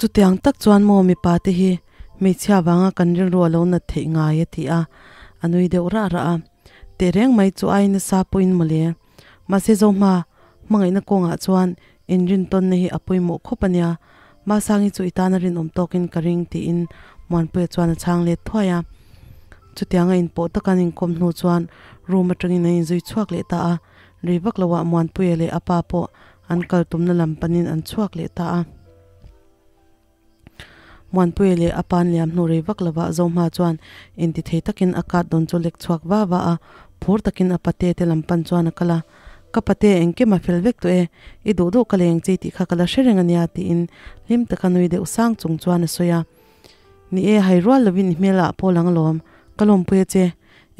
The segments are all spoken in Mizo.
Chutiang tak chuan maw mipa te hi hmeichhia vanga kan rilru a lo nat theih ngai a ti a, a nui deuh rah rah a. Tehreng mai chu ai nasa pawhin mawle. Mahse Zohma, hmangaihna kawngah chuan inrintawnna hi a pawimawh khawp a nia. Masangi chu i tana rinawm tawkin ka ring tiin Muanpuia chuan a chhang let thuai a. Chutianga inpawh taka an inkawm hnu chuan room atangin an inzui chhuak leh ta a. Rei vak loah Muanpuia leh a pa pawh an kal tumna lam panin an chhuak leh ta a. Muanpuia leh a pa'n liam hnu rei vak lovah Zohma chuan intithei takin a card dawn chu lek chhuak va va a, phur takin a pate te lam pan chuan a kal a. Ka pate engkim a fel vek tawh e, i duh duh ka leng chi tih kha ka la hre reng a nia tiin hlim taka nui deuh sang chung chuan a sawi a. Ni e, hai rual lovin i hmel ah pawh lang alawm, ka lawmpui a che,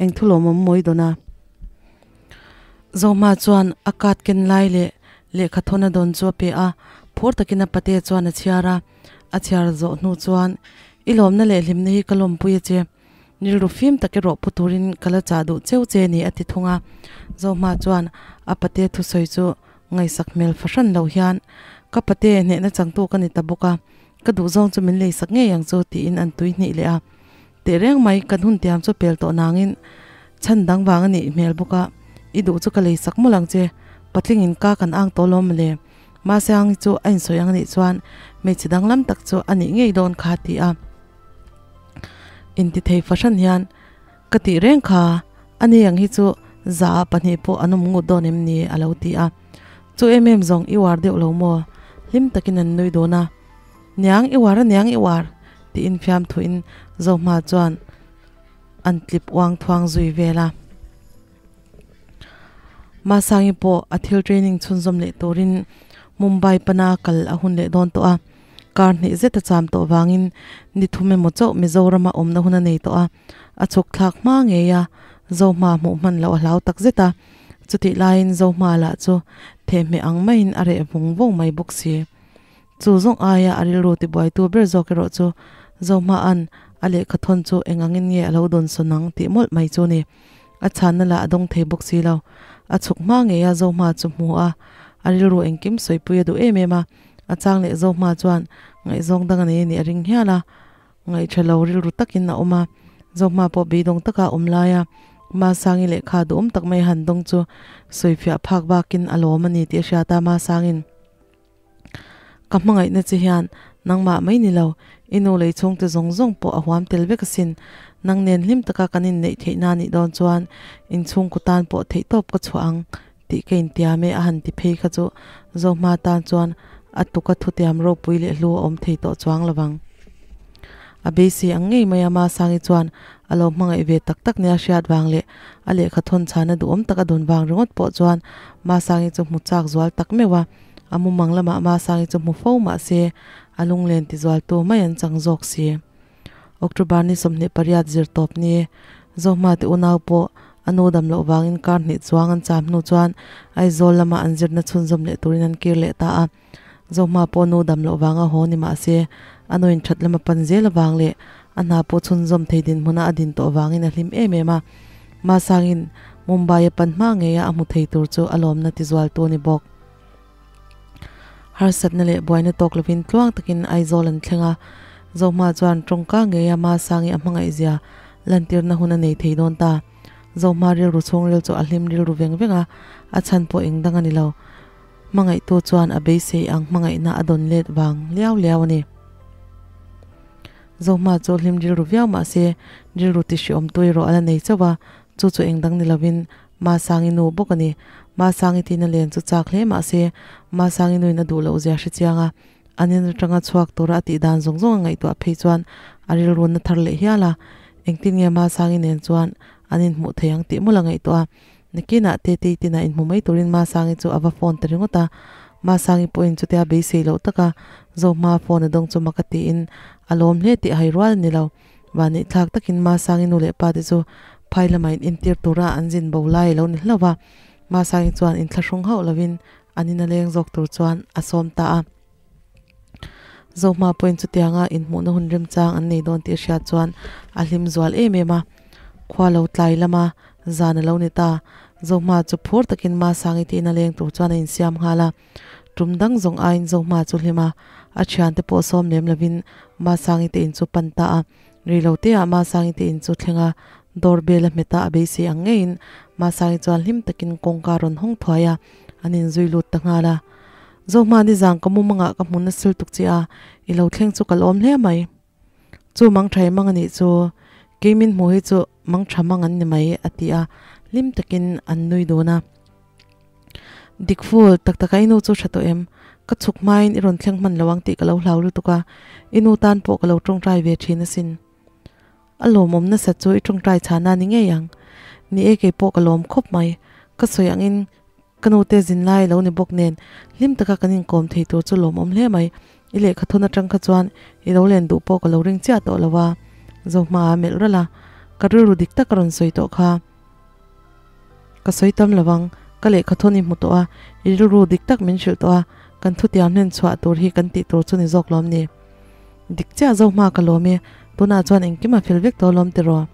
eng thu lawmawm mawi dawn a. Zohma chuan a card ken lai leh lehkha thawn a dawn chu a pe a, phur takin a pate chuan a chhiar a, a chhiar zawh hnu chuan, I lawmna leh hlimna hi ka lawmpui a che, rilru fim tak erawh pu turin ka la chah duh cheu che ni a ti thung a. Zohma chuan a pate thusawi chu ngaihsak hmel fahran lo hian, Ka pate hnehna changtu ka ni ta bawk a, ka duhzawng chu min leisak ngei ang chu tiin an tui hnih leh a. Tehreng mai kan hun tiam chu pel tawh nangin chhan dang vang a nih hmel bawk a, i duh chu ka lei sak mawlh ang che, patling in ka kan ang tawh lawm mawle, mahse ang hi chu a insawi ang anih chuan hmeichhe danglam tak chu a nih ngei dawn kha ti a intithei fahran hian ka tih reng kha a ni ang hi chu za ah pahnih pawh an awm ngut dawn em ni a lo ti a, chu em em zawng i uar deuh lo maw hlim takin an nui dawn a. Niang i uar a niang i uar tiin fiamthuin Zohma chuan an tlip uang thuang zui vel a. Masangi pawh a thil training chhunzawm leh turin Mumbai pana kal a hun leh dawn tawh a. Kar hnih zet a cham tawh vangin ni thum emaw chauh Mizorama awmna hun a nei tawh a. A chhuk thlak hma ngei a, Zohma hmuh hman loh a hlau tak zet a. Chutih laiin Zohma lah chu thehmeh ang maiin a reh vung vung mai bawk si. Chu zawng aia a rilru tibuaitu ber zawk erawh chu Zohma'n a lehkha thawn chu eng angin nge a lo dawn sawn ang tih mawlh mai chu ni. A chhanna lah a dawng thei bawk si lo. A chhuk hma ngei a Zohma chu hmu a, a rilru engkim sawipui a duh em em a. A chang leh Zohma chuan ngaihzawng dang a nei a nih a ring hial a. Ngaihṭha lo rilru takin a awm a, Zohma pawh beidawng taka a awm lai a, Masangi lehkha duhawm tak mai han dawng chu sawifiah phak bakin a lawm a ni tih a hriat a, Masangin. Ka hmangaihna che hian nangmah mai ni lo, i nu lei chhungte zawng zawng pawh a huam tel vek asin. Nang nen hlim taka kan inneih theih na nih dawn chuan inchhungkaw tan pawh theihtawp ka chhuah ang tih ka intiam e a han ti phei kha chu Zohma tan chuan a tuka thutiam ropui leh hlu a awm thei tawh chuang lo vang. A beisei ang ngei mai a Masangi chuan a lo hmangaih ve tak tak nia hriat vang leh a lehkha thawn chhana duhawm tak a dawn vang ringawt pawh chuan Masangi chu hmu chak zual tak meuh a, a mumang lamah Masangi chu hmu fo mah se a lunglen ti zualtu mai an chang zawk si. October ni 28 zir tawp ni Zohma te unau pawh a nu dam loh vangin kar hnih chuang an cham hnu chuan Aizawl lama an zirna chhunzawm leh turin an kir leh ta a. Zohma pawh nu dam loh vanga haw ni mah se a nuin that lama pan zel avang leh a hna pawh chhunzawm thei dinhmuna a din tawh vangin a hlim em em a. Masangin Mumbai a pan hma ngeia a hmu thei tur chu a lawmna tizualtu a ni bawk. Harsatna leh buaina tawk lovin tluang takin Aizawl an thleng a, Zohma chuan tawngka ngeia Masangi a hmangaihzia lantirna hun a nei thei dawn ta. Zohma rilru chhungril chu a hlim rilru veng veng a, a chhan pawh eng dang a ni lo. Hmangaihtu chuan a beisei ang hmangaihna a dawn let vang liau liau a ni. Zohma chu hlim rilru viau mah se rilru ti hriawm tu erawh a la nei chauh a, chu chu eng dang ni lovin Masangi nu bawk a ni. Masangi tina len chu chak hle mah se Masangi nuin a duh loh zia hre chiang a, an in atanga chhuak tura a tih dan zawng zawng a ngaihtuah phei chuan a rilru na thar leh hial a, engtin nge Masangi nen chuan an inhmuh thei ang tih mawlh a ngaihtuah a. Nakinah Tetei tinah inhmu mai turin Masangi chu a va phone ta ringawt a, Masangi pawhin chutia beisei loh taka Zohma phone a dawng chu mak a tiin a lawm hle tih a hai rual a ni lo. Vanneih thlak takin Masangi nu leh pa te chu phai lamah in entir tura an zin bo lai a lo ni hlauh a, Masangi chuan inthlahrung hauh lovin an in a leng zawk tur chuan a sawm ta a. Zohma pawhin chutianga inhmuhna hun remchang an nei dawn tih a hriat chuan a hlim zual em em a. Khua lo tlai lama zan a lo ni ta. Zohma chu phur takin Masangi tiin a leng tur chuan a insiam nghal a. Tum dang zawng aiin Zohma chu hlim a. A thiante pawh sawm lem lovin Masangi te in chu pan ta a. Rei lo te ah Masangi te in chu thleng a, door bell a hmet a, a beisei ang ngeiin Masangi chuan hlim takin kawngka rawn hawng thuai a, an inzui lut ta nghal a. Zohma nizang ka mumangah ka hmun a sil tuk che a, i lo thleng chu ka lawm hle mai. Chu mang thai mang a nih chu, kei min hmuh hi chu mang tha mang an ni mai, a ti a, hlim takin an nui dun a. Dik ful, tak taka i nu chu tha tawh em? Ka chhuk hmain i rawn thleng hman lo ang tih ka lo hlau lutuk a, i nu tan pawh ka lo tawngtai ve thin asin. A lawmawm nasa chu i tawngtai chhana ni ngei ang. Ni e kei pawh ka lawm khawp mai. Ka sawi angin ka nu te zin lai lo ni bawk nen hlim taka kan inkawm thei tur chu lawmawm hle mai. I lehkha thawn atang kha chuan i lo len duh pawh ka lo ring chiah tawh lo a. Zohma a melh ralh a, ka rilru dik tak a rawn sawi tawh kha. Ka sawi tam lo ang, ka lehkha thawn i hmu tawh a, i rilru dik tak min hrilh tawh a, kan thutiam hlen chhuah tur hi kan tih tur chu ni zawk lawm ni. Dik chiah zo hma ka lawm e, tunah chuan engkim a fel vek tawh lawm tiraw?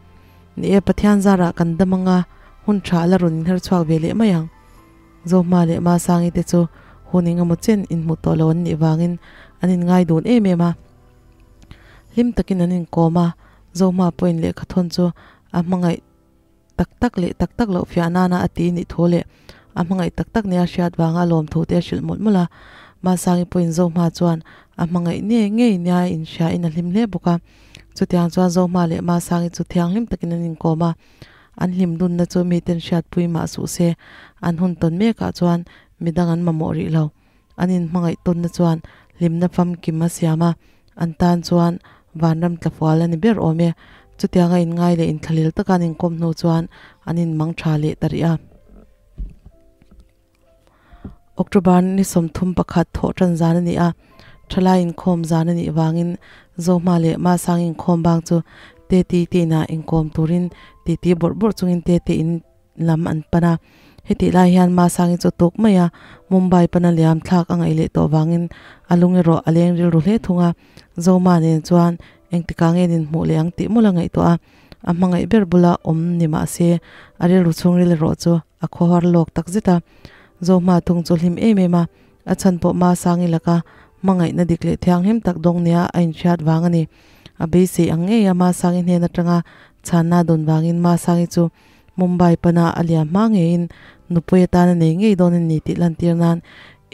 Ni e, Pathian zarah kan dam anga hun tha a la rawn inher chhuak ve leh mai ang. Zohma leh Masangi te chu hun engemaw chen inhmuh tawh lo an nih vangin an inngai dun em em a. Hlim takin an inkawm a, Zohma pawhin lehkha thawn chu a hmangaih tak tak leh tak tak loh fiah nana a ti nih thu leh a hmangaih tak tak nia hriat vanga a lawm thu te a hrilh mawlh mawlh a. Masangi pawhin Zohma chuan a hmangaih nge ngei nia inhria in a hlim hle bawk a. Chutiang chuan Zohma leh Masangi chu thianghlim takin an inkawm a. An hlim dunna chu miten hriatpui mah suh se, an hun tawn mekah chuan midang an mamawh rih lo. An inhmangaih tawnna chuan hlimna famkim a siam a, an tan chuan vanram tlafual a ni ber awm e. Chutianga inngai leh inthlahlel taka an inkawm hnu chuan an inmang tha leh ta rih a. October ni 31 thawh tan zan a ni a, thalai inkhawm zan a nih vangin Zohma leh Masang inkhawm bang chu Teti te inah inkawm turin titi bawrh bawrh chungin Tete in lam an pan a. Hetih lai hian Masangi chu tuk mai a, Mumbai pana liam thlak a ngaih leh tawh vangin a lung erawh a leng rilru hle thung a. Zoma nen chuan engtikah nge nin hmuh leh ang tih mawlh a ngaihtuah a, a hmangaih ber bula awm ni mah se a rilru chhungril erawh chu a khawhar lawk tak zet a. Zohma thung chu hlim em em a, a chhan pawh Masangi laka hmangaihna dik leh thianghlim tak dawng nia a inhriat vang a ni. A beisei ang ngei a Masangi hnen atanga chhanna dawn vangin Masangi chu Mumbai pana a liam hma ngeiin nupui atana nei ngei dawn a ni tih lantir nan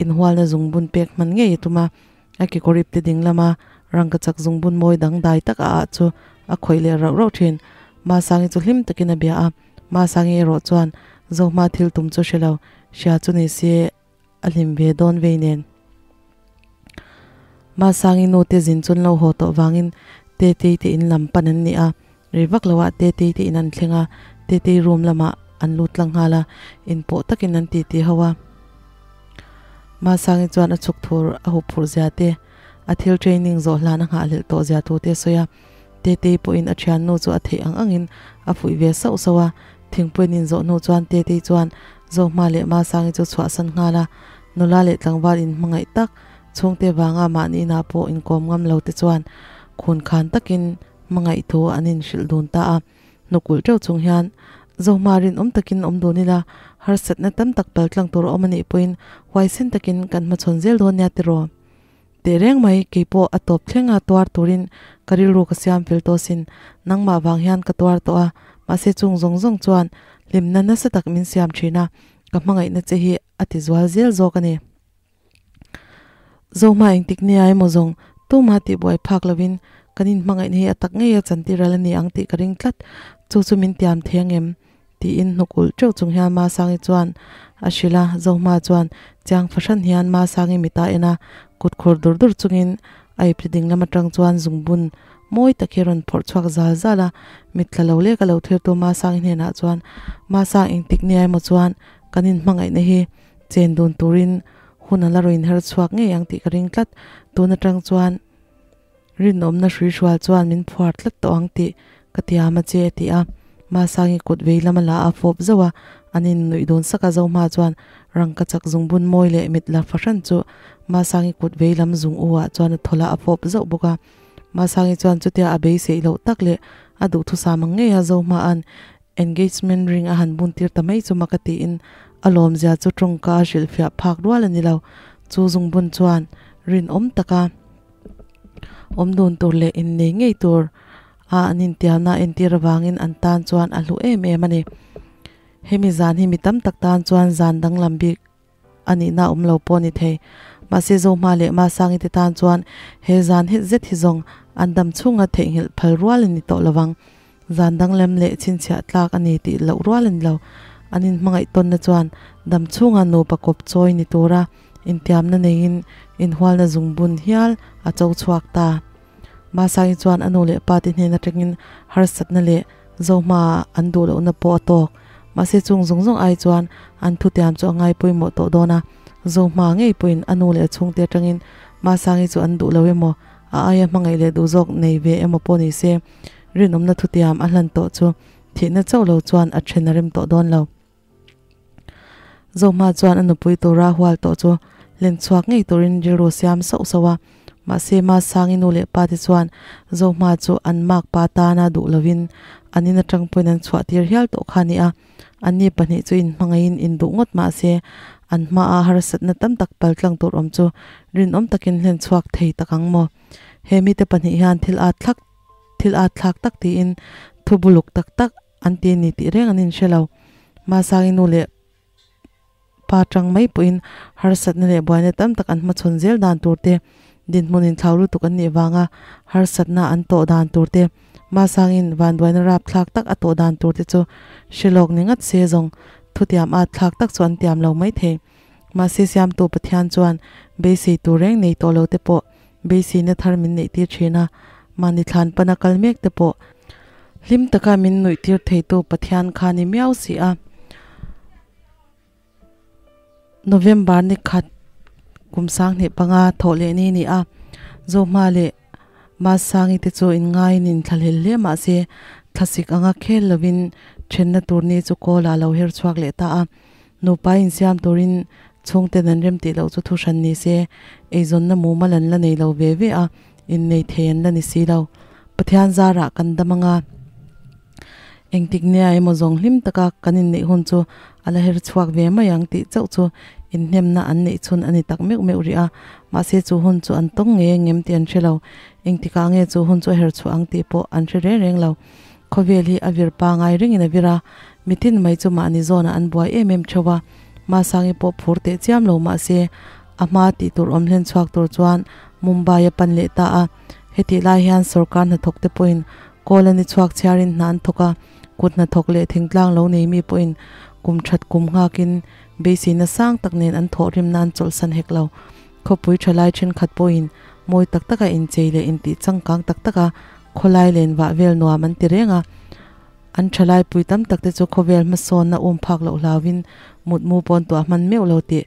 inhualna zungbun pek hman ngei a tum a. A kekawr ipte ding lama rangkachak zungbun mawi dangdai tak a ah chu a khawih leh rauh rauh thin. Masangi chu hlim takin a bia a, Masangi erawh chuan Zohma thil tum chu hre lo, hria chu ni se a hlim ve dawn vei nen. Masangi nu te zin chun lo haw tawh vangin Tetei te in lam pan an ni a, rei vak loah Tetei te in an thleng a, Tetei room lamah an lut tlang nghal a, inpawh takin an titi ho a. Masangi chuan a chhuk thur a hup phurh zia te, a thil training zawh hlan a nghahhlelh tawh zia thu te a sawi a, Tetei pawhin a thiannu chu a theih ang angin a fuih ve sauh sauh a, thingpuiin inzawh hnu chuan Tetei chuan Zohma leh Masangi chu chhuahsan nghal a, nula leh tlangval inhmangaih tak chhungte vanga mahni inah pawh inkawm ngam lo te chuan khun khan takin hmangaih thu an inhrilh dun ta a, hnukulh teuh chung hian Zohma rinawm takin awm dun ila, harsatna tam tak paltlang tur a awm anih pawhin huaisen takin kan hmachhawn zel dawn nia tiraw? Teh reng mai, keipawh a tawp thleng a tuar turin ka rilru ka siam fel tawh sin. Nangmah vang hian ka tuar tawh a, mahse chung zawng zawng chuan hlimna nasa tak min siam thin a, ka hmangaihna che hi a ti zual zel zawk a ni. Zohma engtik nia emaw zawng tumah tihbuai phak lovin kan inhmangaihna hi a tak ngei a chantir al a ni ang tih ka ring tlat, chu chu min tiam thei angem? Tiin hnuk ulh teuh chung hian Masangi chuan a hrilh a, Zohma chuan chiang fahran hian Masangi mit a en a, kut khur dur dur chungin a ipte ding lam atang chuan zungbun mawi tak hi a rawn phawrh chhuak zal zal a, mit tla lo lek a lo thirtu Masangi hnenah chuan Masang engtik nia emaw chuan kan inhmangaihna hi chen dun turin hun a la rawn inher chhuak ngei ang tih ka ring tlat, tun atang chuan Rinawmna hruihrual chuan min phuar tlat tawh ang tih ka tiam a che a ti a. Masangi kut vei lama la a fawp zauh a, an innuih dun sak a Zohma chuan rangka chak zungbun mawi leh mit la fahran chu Masangi kut vei lam zung u ah chuan a thawl a, a fawp zauh bawk a. Masangi chuan chutia a beiseih loh tak leh a duhthusam ang ngei a Zohma an engagement ring a han bun tir ta mai chu mak a tiin a lawmzia chu tawngka a hrilhfiah phak rual a ni lo. Chu zungbun chuan rinawm taka. Awm dun tur leh innei ngei tur a an intiamna entir avangin an tan chuan a hlu em em a ni. Hemi zan hi mi tam tak tan chuan zan danglam bik a nihna awm lo pawh a ni thei. Mahse Zohma leh Masangi te tan chuan he zan het zet hi zawng an dam chhunga theihnghilh phal rual a ni tawh lovang. Zan danglem leh chhinchhiah tlak a ni tih loh rual a ni lo. An inhmangaih tawnna chuan dam chhunga nupa kawp chawi ni tura intiamna neiin inhualna zungbun hial a cho chhuak ta. Masangi chuan a nu leh pa te hnen atangin harsatna leh Zohma an duh lohna pawh a tawk. Mahse chung zawng zawng ai chuan an thutiam chu a ngai pawimawh tawh dawn a. Zohma ngei pawhin a nu leh a chhungte atangin Masangi chu an duh lo emaw, a aia hmangaih leh duh zawk nei ve emaw pawh ni se, rinawmna thutiam a hlan tawh chu thihna chauh lo chuan a then a rem tawh dawn lo. Zohma chuan a nupui tura hual tawh chu len chhuak ngei turin rilru siam sauh sauh a. Mahse Masangi nu leh pa te chuan Zohma chu an makpa tana duh lovin an in atang pawhin an chhuah tir hial tawh kha a ni a. Anni pahnih chu inhmangaihin induh ngawt mahse an hmaa harsatna tam tak paltlang tur awm chu rinawm takin hlen chhuak thei tak ang maw? He mite pahnih hian thil at thlak thil at thlak tak tiin thu buluk tak tak an ti a ni tih reng an inhre lo. Masangi nu leh pa tang mai pawhin harsatna leh buaina tam tak an hmachhawn zel dan tur te, dinhmun inthlau lutuk an nih vanga harsatna an tawh dan tur te, Masangin vanduaina rapthlak tak a tawh dan tur te chu hre lawk ni ngat se zawng thutiam at thlak tak chu an tiam lo mai thei. Mahse Siamtu Pathian chuan beisei tur reng nei tawh lo te pawh beiseina thar min neih tir thin a, mahni thlan pana kal mek te pawh hlim taka min nuih tir theitu Pathian kha ni miau si a. November ni khat kum sanghnih panga thawh leh ni ni a, Zohma leh Masangi te chu inngaiin inthlahlel hle mahse thlasik anga khel lovin thenna tur ni chu kawl ah lo her chhuak leh ta a. Nupa insiam turin chhungten an rem tih loh chu thu hran ni se, eizawnna mumal an la nei lo ve ve a, innei thei an la ni si lo. Pathian zarah kan dam anga engtik nia emaw zawng hlim taka kan inneih hun chu a la her chhuak ve mai ang tih chauh chu inhnemna an neih chhun a ni tak meuh meuh rih a, mahse chu hun chu an tawng ngei engem tih an hre lo. Engtikah nge chu hun chu a her chhuah ang tih pawh an hre reng reng lo. Khawvel hi a vir pangai ringin a vir a, mitin mai chu mahni zawnah an buai em em theuh a, Masangi pawh phur teh chiam lo mahse a hma tih tur awm hlen chhuak tur chuan Mumbai a pan leh ta a, hetih lai hian sorkar hnathawk te pawhin kawl a ni chhuak chhiarin hna an thawk a, kut hnathawk leh thingtlang lo nei mi pawhin kum that kum nghakin beiseina sang tak nen an thawhrimna an chawlhsan hek lo. Khawpui tha lai thenkhat pawhin mawi tak taka inchei leh intih changkang tak taka khawlai len vah vel nuam an ti reng a. An tha lai pui tam tak te chu khawvel hmasawnna um phak loh hlauhin mutmu pawn tuah hman meuh lo tih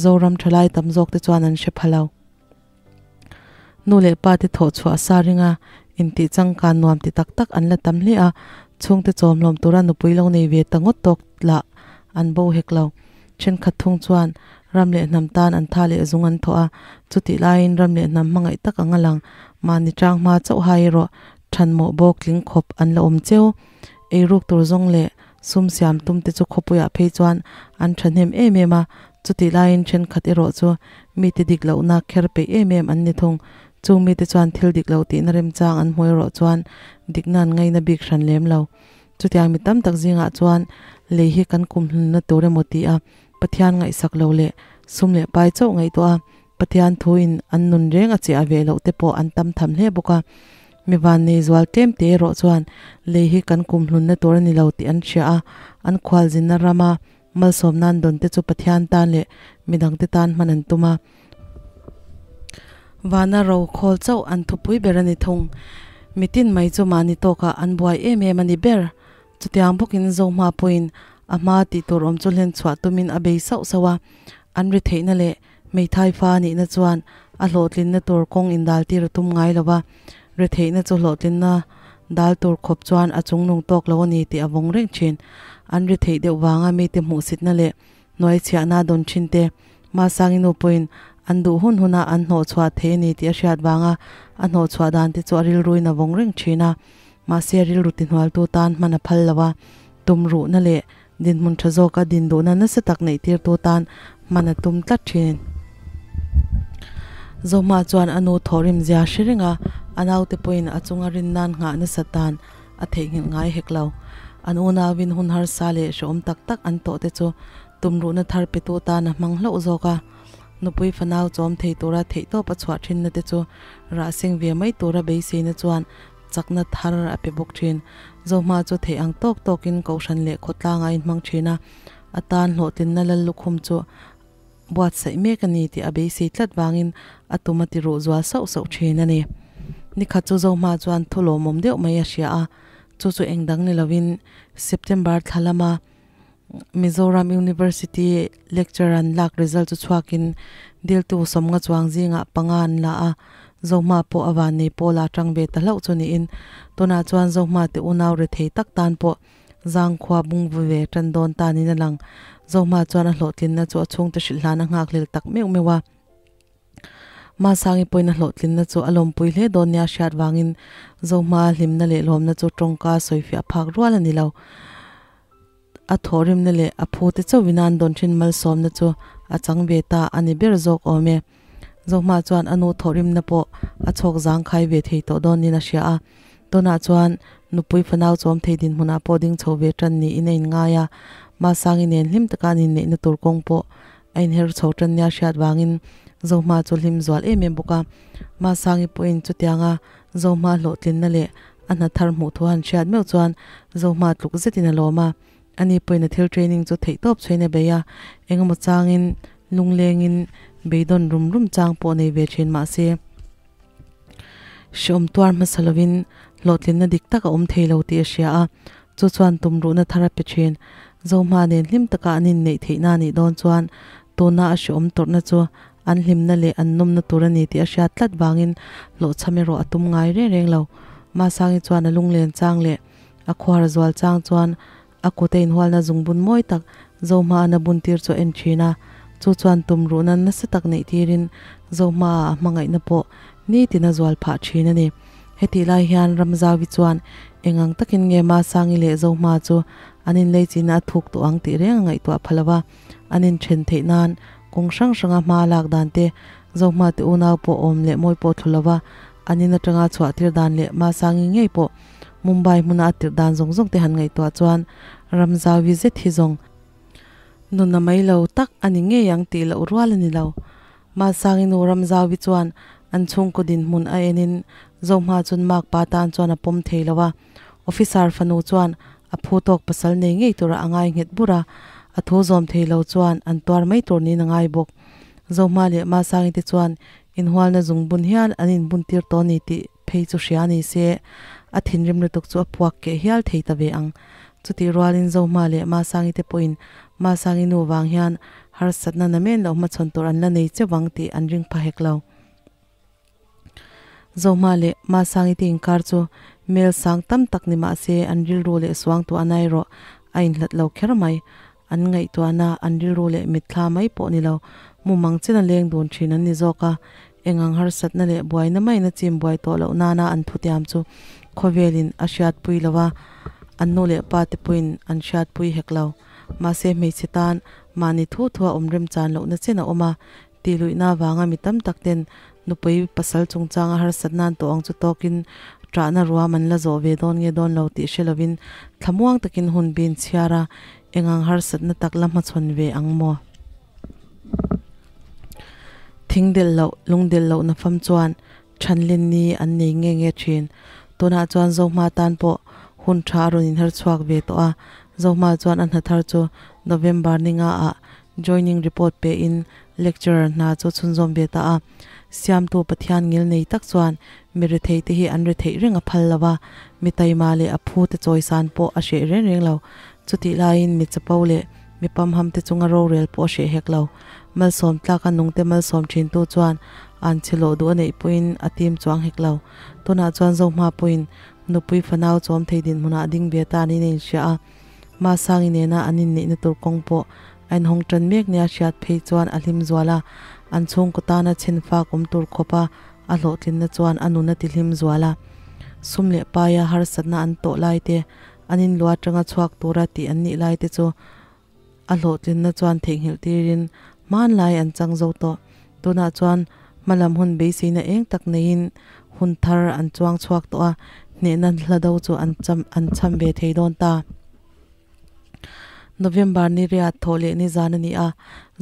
Zoram tha lai tam zawk te chuan an hre pha lo. Nu leh pa te thawh chhuah sa ringa intih changkan nuam ti tak tak an la tam hle a, chhungte chawmhlawm tura nupui lo nei ve ta ngawt tawk lah an bo hek lo. Thenkhat thung chuan ram leh hnam tan an tha leh zung an thawh a, chutih laiin ram leh hnam hmangaih tak ang a lang, mahni tang hma chauh hai erawh thanmawh bawk tling khawp an la awm cheu. Eiruk tur zawng leh sum siam tum te chu khawpuiah phei chuan an thahnem em em a, chutih laiin thenkhat erawh chu mite dik lohna kher peih em em an ni thung. Chung mite chuan thil dik lo tihna remchang an hmu erawh chuan dikna an ngaina bik hran lem lo. Chutiang mi tam tak zingah chuan lei hi kan kumhlunna tur emaw ti a, Pathian ngaihsak lo leh sum leh pai chauh ngaihtuah a, Pathian thuin an nun reng a chiah ve loh te pawh an tam tham hle bawk a. Mi vannei zual tlem te erawh chuan lei hi kan kumhlunna tur a ni lo tih an hria a, an khualzinna rama malsawm nan dawn te chu Pathian tan leh midangte tan hman an tum a. Vana ro khawl chauh an thupui ber a ni thung. Mitin mai chu mahni tawkah an buai em em a ni ber. Chutiang bawkin Zohma pawhin a hma tih tur awm chu hlen chhuah tumin a bei sauh sauh a. An ri theihna leh hmeithai fa nihna chuan a hlawhtlinna tur kawng indal tir a tum ngai lo va, ri theihna chu hlawhtlinna dal tur khawp chuan a chungnung tawk lo a ni tih a vawng reng thin. An ri theih deuh vanga mite hmuhsitna leh hnuai chhiahna dawn thin te, Masangi nu pawhin an duh hun huna an hnawhchhuah thei a ni tih a hriat vanga a hnawhchhuah dan te chu a rilruin a vawng reng thin a. Mahse rilru tihnualtu tan hman a phal lo a, tumruhna leh dinhmun tha zawka din duhna nasa tak neih tirtu tan hman a tum tlat thin. Zohma chuan a nu thawhrim zia hre reng a, a naute pawhin a chunga rin nan nghah nasat dan a theihnghilh ngai hek lo. An unauin hun harsa leh hrehawm tak tak an tawh te chu tumruhna thar petu tan a hmang hlauh zawk a. Nupui fanau chawm thei tura theihtawp a chhuah thinna te chu rah seng ve mai tura beiseina chuan chakna thar a pe bawk thin. Zohma chu theih ang tawk tawkin kohhran leh khawtlang a inhmang thin a, a tan hlawhtlinna lal lukhum chu buatsaih mek a ni tih a beisei tlat vangin a tum a ti ruh zual sauh sauh thin a ni. Nikhat chu Zohma chuan thu lawmawm deuh mai a hria a, chu chu eng dang ni lovin September thla lama Mizoram University lecture an lak result chu chhuakin diltu sawmnga chuang zingah panga an la a, Zohma pawh a van nei pawl a tang ve ta hlauh chu niin tunah chuan Zohma te unau rethei tak tan pawh zangkhua bung vu ve tan dawn ta niin a lang. Zohma chuan a hlawhtlinna chu a chhungte hrilh hlan a nghakhlel tak meuh meuh a. Masangi pawhin a hlawhtlinna chu a lawmpui hle dawn nia hriat vangin Zohma hlimna leh lawmna chu tawngka sawifiah phak rual a ni lo. A thawhrimna leh a phute chauhin an dawn thin malsawmna chu a chang ve ta a ni ber zawk awm e. Zohma chuan a nu thawhrimna pawh a chhawk zangkhai ve thei tawh dawn niin a hria a. Tunah chuan nupui fanau chawm thei dinhmunah pawh ding chho ve tan niin a inngai a. Masangi nen hlim taka an inneihna tur kawng pawh a inher chho tan nia hriat vangin Zohma chu hlim zual em em bawk a. Masangi pawhin chutianga Zohma hlawhtlinna leh a hna thar hmuh thu han hriat meuh chuan Zohma tluk zetin a lawm a. Ani pawhin a thil training chu theihtawp chhuain a bei a, engemaw changin lunglengin beidawn rum rum chang pawh nei ve thin mah se, hreawm tuar hmasa lovin hlawhtlinna dik tak a awm thei lo tih a hria a, chu chuan tumruhna thar a pe thin. Zohma nen hlim taka an inneih theihna a nih dawn chuan tuna a hreawm tawrhna chu an hlimna leh an nawmna tur a ni tih a hriat tlat vangin hlawhchham erawh a tum ngai reng reng lo. Masangi chuan a lunglen chang leh a khuar zual chang chuan a kut a inhualna zungbun mawi tak Zohma an a bun tir chu a en thin a, chu chuan tumruhna nasa tak neih tirin Zohma-a a hmangaihna pawh nitin a zual phah thin a ni. Hetih lai hian Ramzaui chuan eng ang takin nge Masangi leh Zohma chu an inlei china a thuk tawh ang tih reng a ngaihtuah pha lo a, an inthen theih nan kawng hrang hranga hma a lak dan te, Zohma te unau pawh awm leh mawi pawh thlu lo va, an in atanga chhuah tir dan leh Masangi ngei pawh Mumbai hmuna a tirh dan zawng zawng te han ngaihtuah chuan Ramzaui zet hi zawng nuna mai lo tak a ni ngei ang tih loh rual a ni lo. Mahsangi nu Ramzaui chuan an chhungkaw dinhmun a enin Zohma chun makpa tan chuan a pawm thei lo a, officer fanu chuan a phu tawk pasal nei ngei tura a ngai nghet bur a, a thu zawm thei lo chuan an tuar mai tur niin a ngai bawk. Zohma leh Mahsangi te chuan inhualna zungbun hian an inbuntir tawh a ni tih phei chu hria ni se, a thinrim lutuk chu a puak keh hial thei ta ve ang. Chutih rualin Zohma leh Masangi te pawhin Masangi nu vang hian harsatna namen loh hmachhawn tur an la nei cheuh ang tih an ring pha hek lo. Zohma leh Masangi te inkar chu mel sang tam tak ni mah se an rilru leh suang tuah na erawh a inhlat lo kher mai. An ngaihtuahna an rilru leh mitthla mai pawh ni lo, mumang chena leng dun thin an ni zawk a. Engang harsatna leh buaina maiin a chim buai tawh loh nana an thutiam chu khawvelin a hriatpui lo a, an nu leh pa te pawhin an hriatpui hek lo. Mahse hmeichhe tan mahni thu thua awm remchan lohna chen a awm a, tihluihna avanga mi tam tak ten nupui pasal chungchanga harsatna an tawh ang chu tawkin ṭahna ruam an la zawh ve dawn nge dawn lo tih hre lovin thlamuang takin hun bin chhiar a, engang harsatna tak la hmachhawn ve ang maw? Thing delh loh, lung delh loh na fam chuan Thanlin ni an nei nge nge thin. Tunah chuan Zohma tan pawh hun tha a rawn inher chhuak ve tawh a, Zohma chuan a hna thar chu November ni nga ah joining report pe in lecturer hna chu chhunzawm ve ta a. Siamtu Pathian ngil nei tak chuan mi rethei te hi an retheih reng a phal lo a, mi taima leh a phu te chawisan pawh a hreh reng reng lo. Chutih laiin mi chapo leh Mi pamham te chunga rorel pawh a hreh hek lo. Malsawm tlaka nungte malsawm thintu chuan an chhe lawh duh a neih pawhin a tim chuang hek lo. Tunah chuan Zohma pawhin nupui fanau chawm thei dinhmunah a ding ve ta niin a inhria a. Masangi nena an inneihna tur kawng pawh a inhawng tan mek nia hriat phei chuan a hlim zual a, an chhungkaw tana chhenfak awm tur khawpa a hlawhtlinna chuan a nun a tihlim zual a. Sum leh paia harsatna an tawh lai te An inlua atanga chhuak tura tih an nih lai te chu a hlawhtlinna chuan theihnghilh tirin hmanlai an chang zo tawh. Tunah chuan Hmalam hun beiseina eng tak neiin hun thar an chuang chhuak tawh a, hnehna hla do chu an cham an cham ve thei dawn ta. November ni riat thawh leh ni zan a ni a,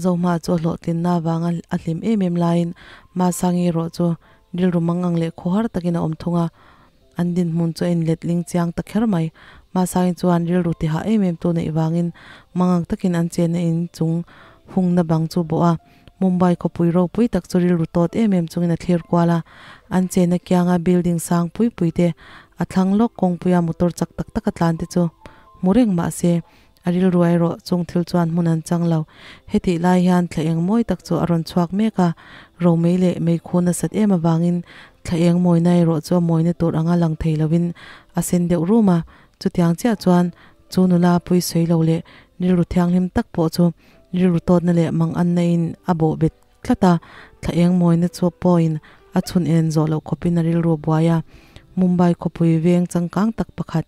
Zohma chu a hlawhtlinna avanga a hlim em em laiin Masangi erawh chu rilru mangang leh khawhar takin a awm thung a. An dinhmun chu a inletling chiang ta kher mai. Masangi chuan rilru tihah em em tu neih vangin mangang takin an chenna in chung hungna bang chu bawh a. Mumbai khawpui ropui tak chu rilru tawt em em chungin a thlir kual a. An chenna kianga building sang pui pui te, a thlang lawk kawngpuia motor chak tak taka tlan te chu hmu reng mah se, a rilru erawh chung thil chuan hmun an chang lo. Hetih lai hian thla eng mawi tak chu a rawn chhuak mek a, romei leh meikhu nasat em avangin thla eng mawina erawh chu a mawina tur anga lang thei lovin a sen deuh rum a. Chutiang chiah chuan chu nula pui sawi lo leh rilru thianghlim tak pawh chu rilru tawtna leh manganna in a bawh bet tlat a, thla eng mawina chu pawhin a chhun en zawh loh khawpin a rilru a buai a. Mumbai khawpui veng changkang tak pakhat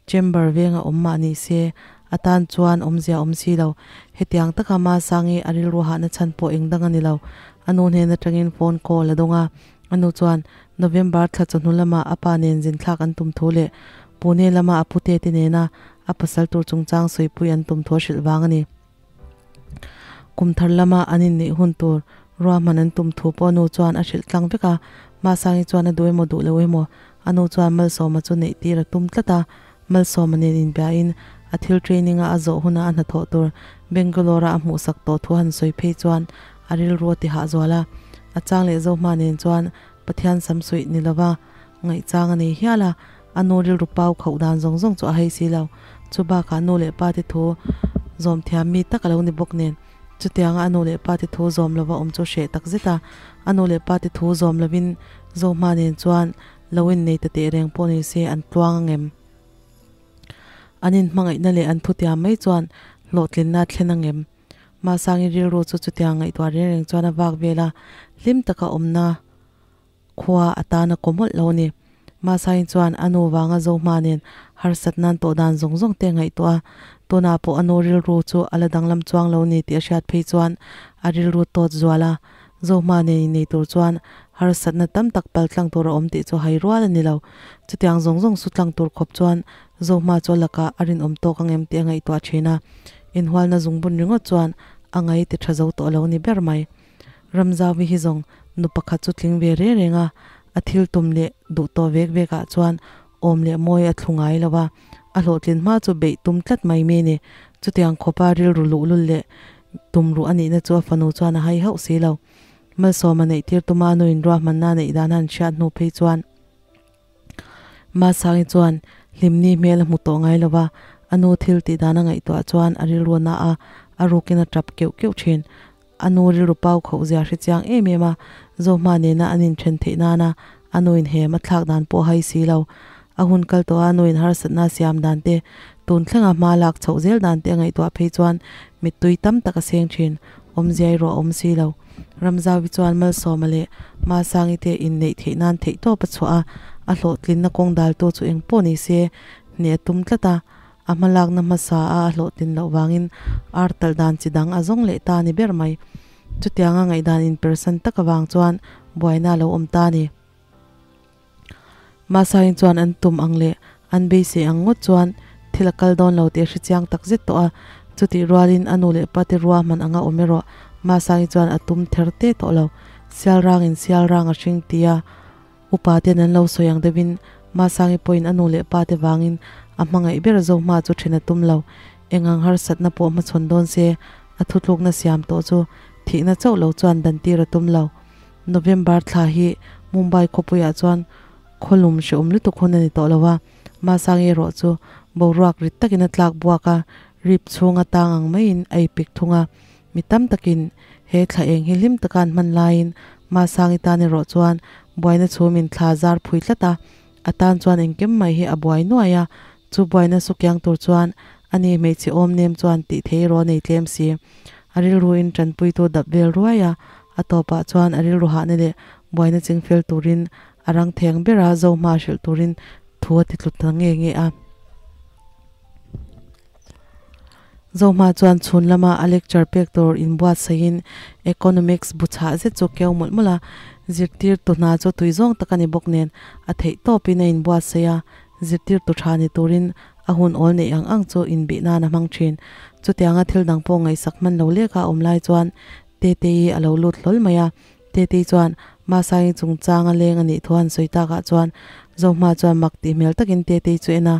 Chamber venga awm mah ni se, a tan chuan awmzia awm si lo. Hetiang taka Masangi a rilru hahna chhan pawh eng dang a ni lo. A nu hnen atangin phone call a dawng a, a nu chuan November thla chawhnu lama a pa nen zinthlak an tum thu leh Pune lama a pute te nena a pasal tur chungchang sawipui an tum thu a hrilh vang a ni. Kum thar lama an inneih hun tur ruahman an tum thu pawh a nu chuan a hrilh tlang vek a, Masangi chuan a duh emaw duh lo emaw a nu chuan Malsawma chu neih tir a tum tlat a, Malsawma nen inbiain a thil training a a zawh huna a hnathawh tur Bangalore a a hmuhsak tawh thu han sawi phei chuan a rilru a ti hah zual a, a chang leh Zohma nen chuan Pathian samsuih ni lova ngaihchang a nei hial a, a nu rilru pau khauh dan zawng zawng chu a hei si lo. Chu bakah nu leh pa te thu zawm thiam mi tak a lo ni bawk nen, chutianga a nu leh pa te thu zawm lova awm chu hreh tak zet a, a nu leh pa te thu zawm lovin Zohma nen chuan lo innei ta teh reng pawh ni se an tluang angem? An inhmangaihna leh an thutiam mai chuan hlawhtlinna a thlen angem? Mahsangi rilru chu chutiang ngaihtuah reng reng chuan a vak vel a, hlim taka awmna khua a tan a kaw mawlh lo a ni. Mahsain chuan a nu vanga Zohma nen harsat nan tawh dan zawng zawng te a ngaihtuah a, tunah pawh a nu rilru chu a la danglam chuang lo ni tih a hriat phei chuan a rilru tawt zual a. Zohma nen innei tur chuan harsatna tam tak pal tlang tur a awm tih chu hai rual a ni lo. Chutiang zawng zawng su tlang tur khawp chuan Zohma chu a lakah a rinawm tawk ang em tih a ngaihtuah thin a, inhualna zungbun ringawt chuan a ngai ti tha zo tawh lo ni ber mai. Ramzauvi hi zawng nu pakhat chu tling ve reng reng a, a thil tum leh duh tawh vek vek ah chuan awm leh mawi a thlu ngai lo a, a hlawhtlin hma chu beih tum tlat mai mi ni. Chutiang khawpa rilru luhlul leh tumruh a nihna chu a fanu chuan a hai hauh si lo. Malsawma neih tir tuma a nuin ruahmanna a neih dan a han hriat hnu phei chuan Masangi chuan hlimni hmel a hmu tawh ngai lo va, a nu thil tih dan a ngaihtuah chuan a rilru na a, a rukin a tap keuh keuh thin. A nu rilru pau khauh zia hre chiang em em a, Zohma nena an inthen theih nana a nuin hem a thlak dan pawh hai si lo. A hun kal tawha a nuin harsatna siam dan te, tun thlenga hma lak chhoh zel dan te a ngaihtuah phei chuan mittui tam tak a seng thin, awmzia erawh a awm si lo. Ramzauvi chuan Malsawma leh Masangi te inneih theih nan theihtawp a chhuah a, a hlawhtlinna kawng daltu chu engpawh ni se hneh a tum tlat a, a hmalakna hmasa a a hlawhtlin loh vangin ar talh dan chi dang a zawng leh ta a ni ber mai. Chutianga ngaihdan inpersan tak avang chuan buaina a lo awm ta a ni. Masain chuan an tum ang leh an beisei ang ngawt chuan thil a kal dawn lo tih a hre chiang tak zet tawh a, chutih rualin a nu leh pate ruahman anga awm erawh Masangi chuan a tum ther te tawh lo. Sial rangin sial rang a hring tia upa ten an lo sawi ang deuhin Masangi pawhin a nu leh pate vangin a hmangaih ber zo hma chu then a tum lo. Engang harsatna pawh hmachhawn dawn se a thutlukna siam tawh chu thihna chauh lo chuan dan tir a tum lo. November thla hi Mumbai khawpuiah chuan khawlum hrehawm lutuk hun a ni tawh lo a, Masangi erawh chu boruak rit takin a tlak buak a, rip chhunga tang ang maiin a ipik thung a. Mi tam takin he thla eng hi hlim taka an hman laiin Masangi tan erawh chuan buaina chhumin thla zar phui tlat a, a tan chuan engkim mai hi a buai nuai a, chu buaina sukiang tur chuan ani hmeichhe awm nem chuan tih thei erawh a nei tlem si. A rilruin tanpuitu dap vel ruai a, A tawpah chuan a rilru hahna leh buaina ching fel turin a rang theng ber a, Zohma hrilh turin thu a ti tlut ta nge nge a. Zohma chuan chhun lama a lecture pek tur inbuatsaihin Economics bu chhah zet chu keu mawlh mawlh a. Zirtirtu hna chu tui zawng tak a ni bawk nen a theih tawpin a inbuatsaih a, zirtirtu tha ni turin a hun awl neih ang ang chu inbih nan a hmang thin. Chutianga thil dang pawh ngaihsak hman lo leka a awm lai chuan Teteii a lo lut hlawl mai a, Tetei chuan Masangi chungchang a leng a nih thu a han sawi takah chuan Zohma chuan mak tih hmel takin Tetei chu en a,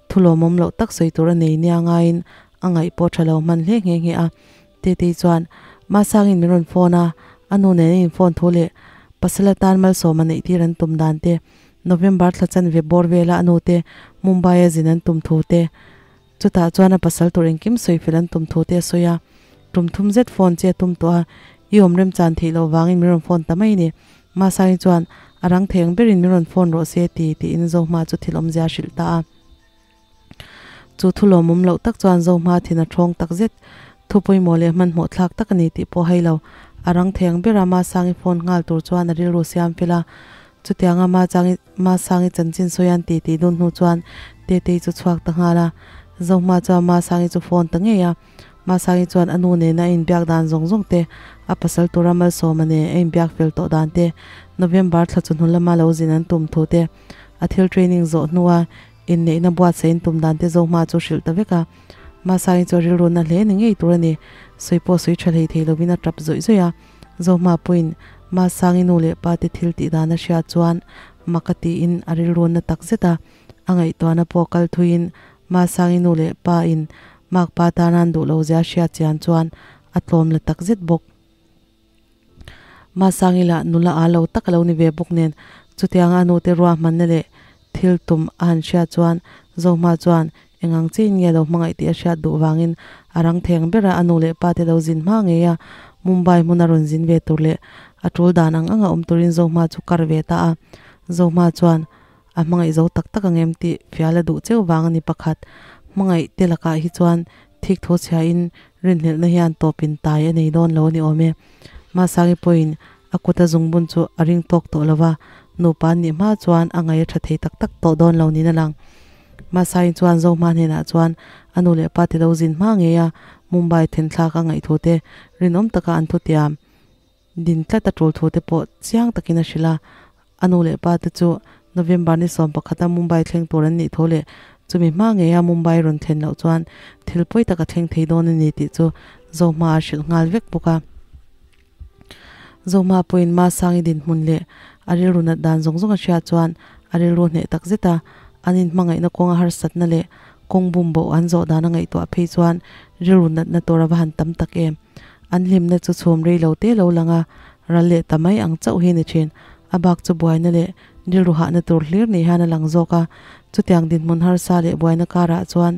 thu lawmawm loh tak sawi tur a nei nia ngaiin a ngaih pawh tha lo hman hle nghe nghe a. Tetei chuan Masangi'n min rawn phone a, a nu nen a in phone thu leh pasal atan malsawm a neih tir an tum dan te, November thla chanve bawr vela a nu te Mumbai a zin an tum thu te, Chutah chuan a pasal tur engkim sawi fel an tum thu te a sawi a, tum thum zet phone che a tum tawh a, i awm remchan theih loh vangin min rawn phone ta mai a ni. Masangi chuan a rang thei ang berin min rawn phone rawh se ti tiin Zohma chu thil awmzia a hrilh ta a. Chu thu lawmawm loh tak chuan Zohma thin a thawng tak zet. Thu pawimawh leh hmanhmawh thlak tak a ni tih pawh hai lo. A rang thei ang bera Masangi phone nghal tur chuan a rilru siam fel a. Chutianga Machangi Masangi chanchin sawi an ti tih dun hnu chuan Tetei chu chhuak ta nghal a. Zohma chuan Masangi chu phone ta ngei a. Masangi chuan a nu nena a inbiak dan zawng zawng te, a pasal tura malsawma nen a inbiak fel tawh dan te, November thla chawhnu lama lo zin an tum thu te, a thil training zawh hnua inneihna buatsaih an tum dan te Zohma chu hrilh ta vek a. Masangi chu a rilru na hle ni ngei tur a ni. Sawi pawh sawi tha hlei thei lovin a tap zawih zawih a. Zohma pawhin Masangi nu leh pa te thil tih dan a hriat chuan mak a tiin a rilru na tak zet a, a ngaihtuahna pawh kal thuiin Masangi nu leh pa in makpa tan an duh lo zia a hriat chian chuan a tlawm la tak zet bawk. Masangi lah nula aa lo tak a lo ni ve bawk nen chutianga a nu te ruahmanna leh thil tum a han hriat chuan Zohma chuan Eng ang chiin nge lo hmangaih tih a hriat duh vangin a rang theng bera a nu leh pa te lo zin hma ngei a, Mumbai hmuna rawn zin ve tur leh a tul dan ang anga awm turin Zohma chu kar ve ta a. Zohma chuan a hmangaih zo tak tak ang em tih fial a duh cheu vang a ni pakhat. Hmangaih te lakah hi chuan thik tho chhiain rinhlelhna hian tawpin tai a nei dawn lo a ni awm e. Masangi pawhin a kuta zungbun chu a ring tawk tawh lo va, nupa an nih hma chuan a ngaih a tha thei tak tak tawh dawn lo niin a lang. Masain chuan Zohma hnenah chuan a nu leh pa te lo zin hma ngei a, Mumbai thenthlak a ngaih thu te, rinawm taka an thutiam din tlat a tul thu te pawh chiang takin a hrilh a. A nu leh pa te chu November ni 11 a Mumbai thleng tur an nih thu leh chumi hma ngei a Mumbai rawn thlen loh chuan thil pawi tak a thleng thei dawn a ni tih chu Zohma a hrilh nghal vek bawk a. Zohma pawhin Masangi dinhmun leh a rilru nat dan zawng zawng a hriat chuan a rilru hneh tak zet a, an inhmangaihna kawnga harsatna leh kawng bum boh an zawh dan a ngaihtuah phei chuan rilru natna tur a va han tam tak em. An hlimna chu chhum rei lo te lo lang a, ral leh ta mai ang chauh hi ni thin. A bak chu buaina leh rilru hahna tur hlir ni hian a lang zawk a, chutiang dinhmun harsa leh buaina karah chuan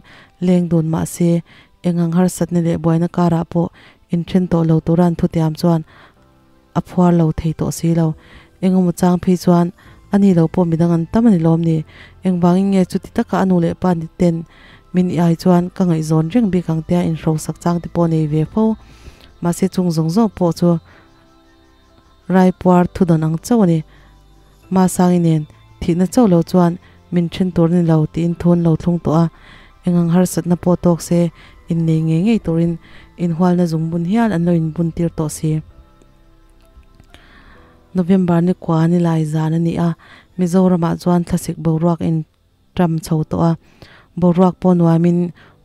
leng dun mah se Eng ang harsatna leh buaina karah pawh inthen tawh lo tura an thutiam chuan a phuar lo thei tawh si lo. Eng emaw chang phei chuan a ni lo pawh midang an tam a ni lawm ni? Engvangin nge chuti taka a nu leh pa ni ten min i ai chuan ka ngaihzawn reng bik ang tia inhrosak chang te pawh nei ve fo. Mahse chung zawng zawng pawh chu Raipuar thudawn ang chauh a ni. Masangi nen thihna chauh lo chuan min then tur a ni lo tiin thu an lo thlung tawh a, eng ang harsatna pawh tawk se innei ngei ngei turin inhualna zungbun hial an lo inbun tir tawh si. November ni kua ni lai zan a ni a, Mizoramah chuan thlasik boruak in ṭam chho tawh a, boruak pawh nuamin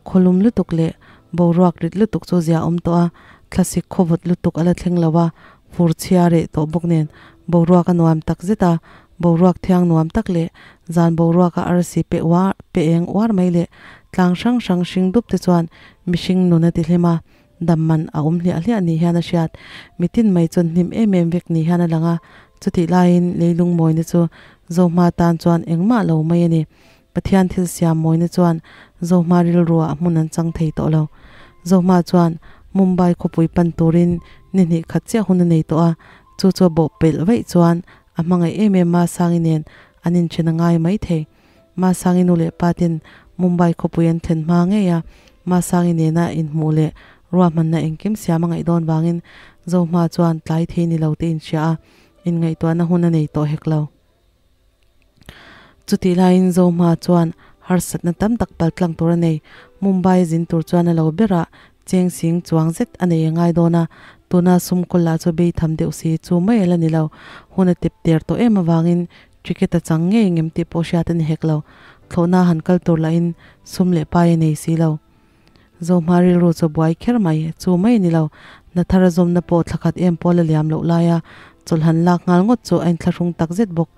khawlum lutuk leh boruak rit lutuk chu zia awm tawh a, thlasik khawvawt lutuk a la thleng lo a, fur chhia reh tawh bawk nen boruak a nuam tak zet a, boruak thiang nuam tak leh zan boruaka arsi pe uar pe eng uar mai leh tlang hrang hrang hring dup te chuan mihring nun a ti hlim a, dam man a awm hliah hliah ni hian a hriat. Mitin mai chuan hnim em em vek ni hian a lang a, chutih laiin leilung mawina chu Zohma tan chuan engmah lo mai a ni. Pathian thil siam mawina chuan Zohma rilruah hmun an chang thei tawh lo. Zohma chuan Mumbai khawpui pan turin ni hnih khat chiah hun a nei tawh a, chu chu a bawh pelh vaih chuan a hmangaih em em Masangi nen an inthen a ngai mai thei. Masangi nu leh pa ten Mumbai khawpui an thlen hma ngei a, Masangi nena inhmuh leh ruahmanna engkim siam a ngaih dawn vangin Zohma chuan tlai thei ni lo te inhria a, inngaihtuahna hun a nei tawh hek lo. Chutih laiin Zohma chuan harsatna tam tak paltlang tur a nei. Mumbai zin tur chuan a lo berah Cheng sing chuang zet a nei a ngai dawn a, tuna sum kawl lah chu bei tham deuh si chu mai a la ni lo. Hun a tep ter tawh em avangin ticket a chang ngei ngem tih pawh hriat a ni hek lo. Thlawhna han kal tur lahin sum leh pai a nei si lo. Zohma rilru chu buai kher mai, chu mai a ni lo. Hna thar a zawmna pawh thla khat em pawh la liam loh laia chawlh han lak nghal ngawt chu a inthlahrung tak zet bawk.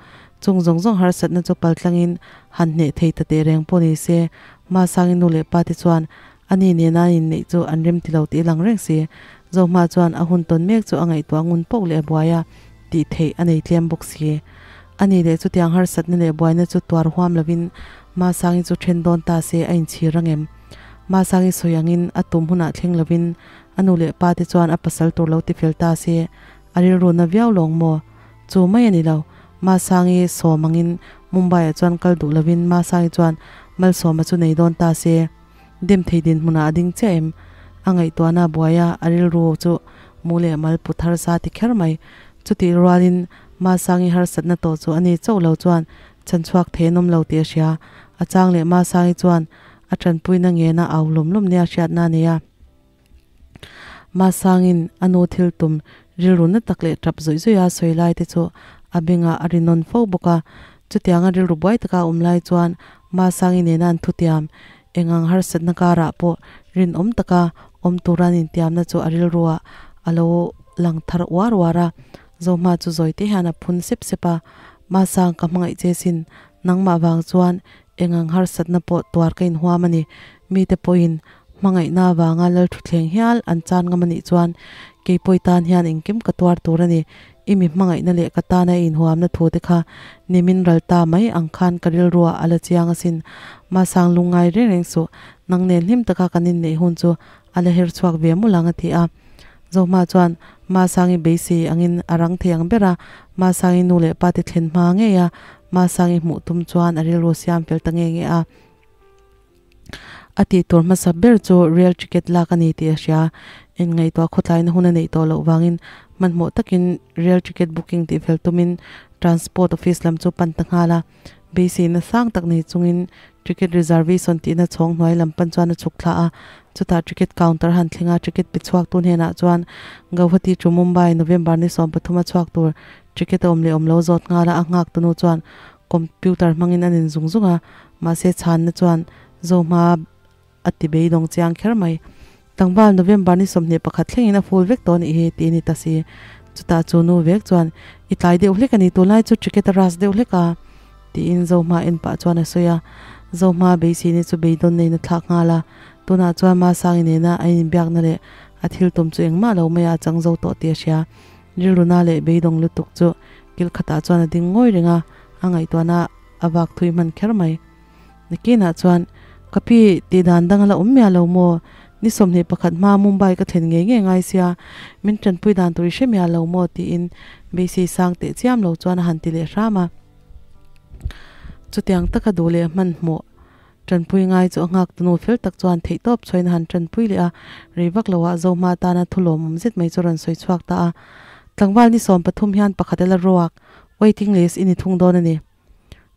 Chung zawng zawng harsatna chu paltlangin han hneh thei ta teh reng pawh ni se, Masangin nu leh pa te chuan ani nena an inneih chu an rem ti lo tih lang reng si. Zohma chuan a hun tawn mek chu a ngaihtuah ngun poh leh a buai a, tih theih a nei tlem bawk si. Ani leh chutiang harsatna leh buaina chu tuar huam lovin Masangi chu then dawn ta se a inchhir angem? Masangi sawi angin a tum hunah thleng lovin a nu leh pa te chuan a pasal tur lo tifel ta se a rilru na viau lawng maw? Chu mai a ni lo, Masangi sawm angin Mumbai-ah chuan kal duh lovin Masangi chuan Malsawma chu nei dawn ta se. Dem thei dinhmunah a ding chiah em? A ngaihtuahna a buai a, a rilru chu mu leh mal pu thar sa ti kher mai. Chutih rualin Masangi harsatna tawh chu ani chauh lo chuan chhanchhuak thei an awm lo tih a hria. A chang leh Masangi chuan a tanpuina ngena au lawm lawm nia hriatna a nei a. Masangin a nu thil tum rilru na tak leh tap zawih zawih a sawi lai te chu a bengah a ri nawn fo bawk a. Chutianga rilru buai taka a awm lai chuan Masangi nena an thutiam engang harsatna karah pawh rinawm taka awm tura an intiamna chu a rilruah a lo lang thar uar uar a. Zohma chu zawi te hian a phun sep sep a, Masang ka hmangaih che sin, nangmah vang chuan engang harsatna pawh tuar ka inhuam a ni. Mite pawhin Hmangaihna avanga Lalthuthleng hial an chan ngam a nih chuan keipawi tan hian engkim ka tuar tur a ni. I mi hmangaihna leh ka tana i inhuamna thu te kha nimin ral ta mai ang khan ka rilruah a la chiang asin. Masang lungngai reng reng suh, nang nen hlim taka kan inneih hun chu a la her chhuak ve mul ang a ti a. Zohma chuan Masangi beisei angin a rang thei ang ber a, Masangi nu leh pa te thlen hma ngei a Masangi hmuh tum chuan a rilru siam fel ta nge nge a. A tih tur hmasa ber chu rail ticket lak a ni tih a hria. Inngaihtuah khawtlaina hun a neih tawh loh vangin hmanhmawh takin rail ticket booking tih fel tumin transport office lam chu pan ta nghal a. Beiseina sang tak nei chungin ticket reservation tihna chhawng hnuai lam pan chuan a chhuk thla a. Chutah ticket counter han thleng a, ticket pe chhuak tu hnenah chuan Gauhati to Mumbai November ni 13 a chhuak tur ticket a awm leh awm lo zawt nghal a, a nghak tunu chuan computer hmangin an in zung zung a. Mahse chhanna chuan Zohma a ti beidawng chiang kher mai. Tlangval November ni 21 thlengin a full vek tawh anih hi tih a ni ta si. Chutah chu nu vek chuan I tlai deuh hlek a ni tunlai chu ticket a rush deuh hlek a tiin Zohma en pah chuan a sawi a. Zohma beiseina chu beidawn neiin a thlak nghal a. Tunah chuan Masangi nena a inbiakna leh a thil tum chu engmah lo maia a chang zo tawh tih a hria. Rilruna leh beidawng lutuk chu kil khatah chuan a ding ngawi reng a, a ngaihtuahna a vak thui hman kher mai. Nakinah chuan, Ka pi, tih dan dang a la awm miah lo maw? Ni 21 hma Mumbai ka thlen ngei ngei ngai sia, min tanpui dan tur i hre miah lo maw? tiin beisei sang teh chiam lo chuan a han ti leh hram a. Chutiang taka duh leh hmanhmawh tanpui ngai chu a nghak tunu fel tak chuan theihtawp chhuain a han tanpui leh a, rei vak loah Zohma tana thu lawmawm zet mai chu a rawn sawi chhuak ta a. Tlangval ni 13 hian pakhat a la ruak, waiting list i ni thung dawn a ni.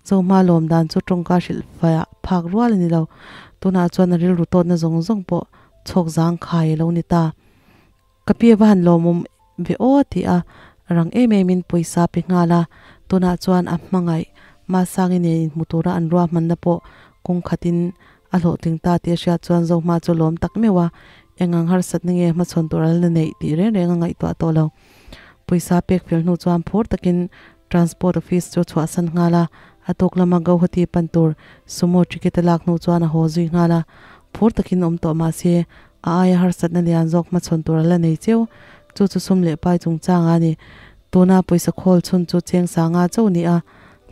Zohma lawm dan chu tawngka hrilh faiah phak rual a ni lo. Tunah chuan a rilru tawtna zawng zawng pawh chhawk zang khai a lo ni ta. Ka pi a va han lawmawm ve aw ti a, rang em em in pawisa pe nghal a. Tunah chuan a hmangaih Masangi nen inhmu tura an ruahmanna pawh kawng khatin a hlawhtling ta tih a hriat chuan Zohma chu lawm tak meuh a, eng ang harsatna nge hmachhawn tur a la neih tih reng reng a ngaihtuah tawh lo. Pawisa pek fel hnu chuan phur takin Transport office chu a chhuahsan nghal a, a tuk lama Gauhati pan tur sumo ticket a lak hnu chuan a haw zui nghal a. Phur takin awm tawh mah se, a aia harsatna lian zawk hmachhawn tur a la nei cheu. Chu chu sum leh pai chungchang a ni. Tuna pawisa khawl chhun chu cheng sanga chauh ni a,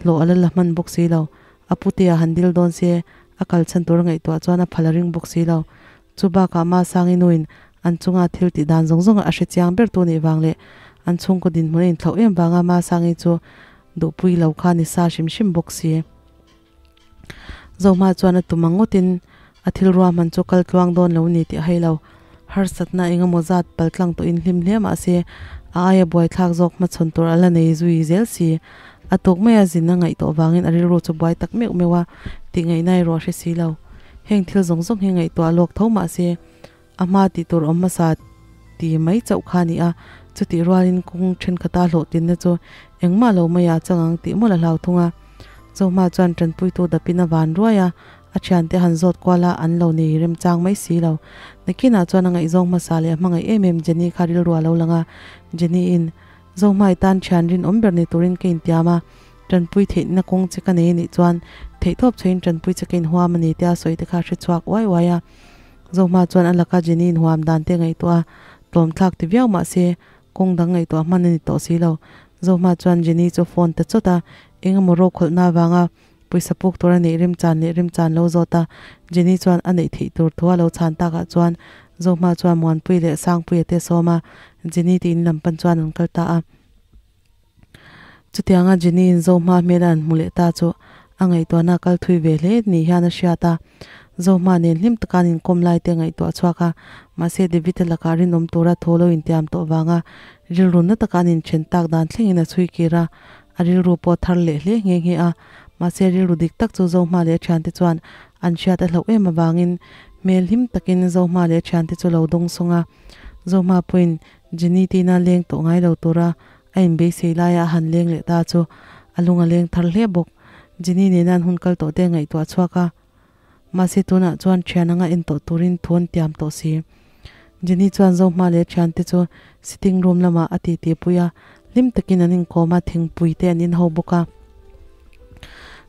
hlawh a la la hman bawk si lo. A putea han dil dawn se, a kal chhan tur a ngaihtuah chuan a phal a ring bawk si lo. Chu bakah Masangi nuin an chunga thil tih dan zawng zawng a hre chiang ber tu nih vang leh an chhungkaw dinhmun a inthlauh em vanga Masangi chu duhpui lo kha ni sa hrim hrim bawk si. Zohma chuan a tum ang ngawtin a thil ruahman chu kal tluang dawn lo ni tih a hai lo. Harsatna eng emaw zat pal tlang tawhin hlim hle mah se a aia buaithlak zawk hmachhawn tur a la nei zui zel si. A tuk maia zin a ngaih tawh vangin a rilru chu buai tak meuh meuh a, tih ngaihna erawh a hre si lo. Heng thil zawng zawng hi ngaihtuah lawk tho mah se. A hmaa tih tur awm hmasa ti mai chauh kha a ni a, chutih rualin kawng thenkhat a hlawhtlinna chu engmah lo mai ah chang ang tih mawlh a hlau thung a. Zohma chuan tanpuitu dapin a van ruai a, a thiante han zawt kual a, an lo nei remchang mai si lo. Nakinah chuan a ngaihzawng hmasa leh a hmangaih em em Jenny kha rilru a lo lang a, Jenny-in, Zohma i tan thian rinawm ber ni turin ka intiam a, tanpui theihna kawng che ka nei anih chuan theihtawp chhuahin tanpui che ka inhuam a ni tia sawi te kha a hre chhuak uai uai a. Zohma chuan a laka Jenny inhuam dan te ngaihtuah a, tlawmthlak ti viau mah se kawng dang ngaihtuah hman a ni tawh si lo. Zohma chuan Jenny chu phone ta chawt a, eng emaw rokhawlhna avanga pawisa puk tur a neih remchan leh remchan lo zawt a, Jenny chuan a neih theih tur thu a lo chhan takah chuan Zohma chuan Muanpui leh Sangpuia te a sawm a, Jenny te in lam pan chuan an kal ta a. Chutianga Jenny in Zohma hmel a an hmu leh ta chu a ngaihtuahna a kal thui ve hle ni hian a hriat a, Zohma nen hlim taka an inkawm lai te a ngaihtuah chhuak a, mahse David-a lakah rinawm tura thaw lo intiam tawh vanga rilru na taka an inthen tak dan thlengin a chhui kir a, A rilru pawh a thar leh hle nghe nghe a, mahse rilru dik tak chu Zohma leh a thiante chuan an hriat a hlauh em avangin hmel hlim takin Zohma leh a thiante chu lo dawng sawng a. Zohma pawhin Jenny tina leng tawh ngai lo tura a inbeisei laia a han leng leh ta chu a lung a leng thar hle bawk. Jenny nena an hun kal tawh te a ngaihtuah chhuak a, mahse tunah chuan thian anga en tawh turin thu an tiam tawh si. Jenny chuan Zohma leh a thiante chu sitting room lamah a titi pui a, hlim takin an inkawm a, thingpui te an inho bawk a.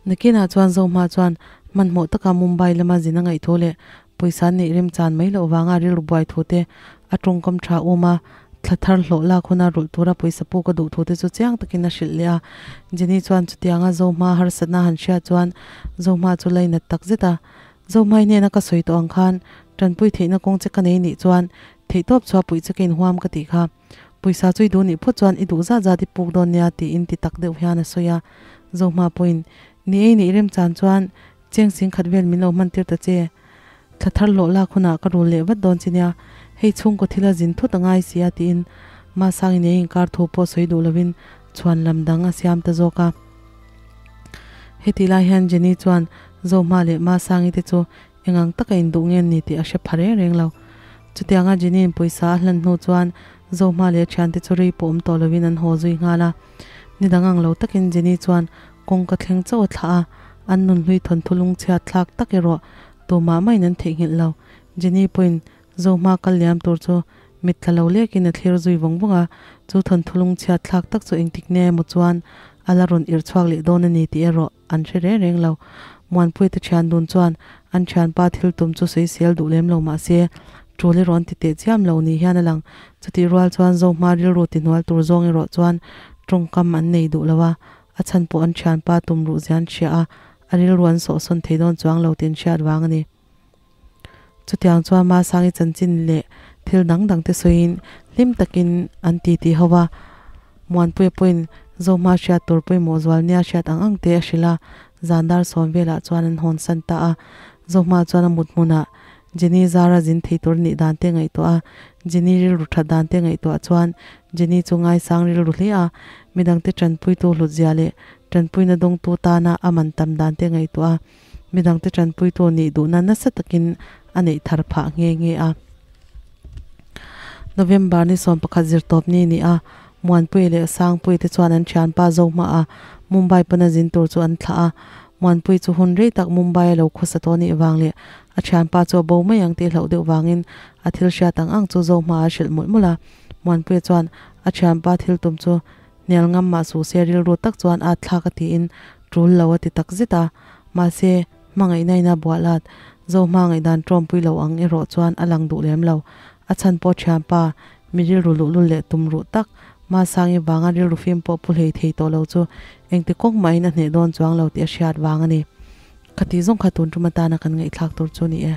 Nakinah chuan Zohma chuan hmanhmawh taka Mumbai lama zin a ngaih thu leh pawisa an neih remchan mai loh vanga rilru buai thu te a tawngkam tha um a, thla thar hlawh lak huna rulh tura pawisa puk a duh thu te chu chiang takin a hrilh leh a. Jenny chuan chutianga Zohma harsatna han hriat chuan Zohma chu lainat tak zet a, Zohmai hnena ka sawi tawh ang khan tanpui theihna kawng che ka nei nih chuan theihtawp chhuah puih che ka inhuam ka tih kha. Pawisa chu i duh nih phawt chuan i duh zat zat i puk dawn nia tiin ti tak deuh hian a sawi a. Zohma pawhin, Ni ei nih remchan chuan cheng sing khat vel min lo hman tir ta che. Thla thar hlawh lak hunah ka rul leh vat dawn che nia, hei chhungkaw thil a zin thut a ngai si a tiin Masangin ei inkar thu pawh sawi duh lovin chhuan lam dang a siam ta zawk a. Hetih lai hian Jenny chuan Zohma leh Masangi te chu eng ang taka induh nge an ni tih a hre pha reng reng lo. Chutianga Jenny-in pawisa a hlan hnu chuan Zohma leh a thiante chu rei pawh awm tawh lovin an haw zui nghal a. Ni dang ang lo takin Jenny chuan kawngka thleng chauh a thlah a, an nunhlui thawnthu lungchhiat thlak tak erawh tumah mahin an theihnghilh lo. Jenny pawhin Zohma kal liam tur chu mit tla lo lekin a thlir zui vawng vawng a, chu thawnthu lungchhiat thlak tak chu engtik nge emaw chuan a la rawn irh chhuak leh dawn a ni tih erawh an hre reng reng lo. Muanpuite thian dun chuan an thianpa thil tum chu sawisel duh lem lo mah se, tul erawh an ti teh chiam lo ni hian a lang. Chutih rual chuan Zohma rilru ti hnual tur zawng erawh chuan tawngkam an nei duh lo a, a chhan pawh an thianpa tum ruh zian hria a, a rilru an sawhsawn thei dawn chuang lo tih an hriat vang a ni. Chutiang chuan Masangi chanchin leh thil dang dang te sawiin hlim takin an titi ho va. Muanpuia pawhin Zohma hriat tur pawimawh zual nia hriat ang ang te a hrilh a, zan dar sawm velah chuan an hawn san ta a. Zohma chuan a mut hmunah Jenny zara zin thei tur nih dan te ngaihtuah a, Jenny rilru that dan te ngaihtuah chuan Jenny chu ngaisang rilru hle a, midangte tanpuitu hlutzia leh tanpuina dawngtu tana a man tam dan te ngaihtuah a. Midangte tanpuitu nih duhna nasa takin a neih thar phah nghe nghe a. November ni 11 zirtawp ni ni a, Muanpuia leh Sangpuia te chuan an thianpa Zohma a Mumbai pana zin tur chu an thlah a. Muanpui chu hun rei tak Mumbai a lo khawsa tawh nih vang leh a thianpa chu a bo mai ang tih hlauh deuh vangin a thil hriat ang ang chu Zohma a hrilh mawlh mawlh a. Muanpuia chuan a thianpa thil tum chu hnial ngam mah suh se rilru tak chuan at thlak a tiin tul lo a ti tak zet a. Mahse, hmangaihna ina buah lat, Zo hmangaih dan tawmpui lo ang erawh chuan a lang duh lem lo. A chhan pawh thianpa, mi rilru luhlul leh tum ruh tak, Masangi vanga rilru fim pawh pu hlei thei tawh lo chu engti kawng mahin a hneh dawn chuang lo tih a hriat vang a ni. Khati zawng kha tun tum atana kan ngaihthlak tur chu ni e.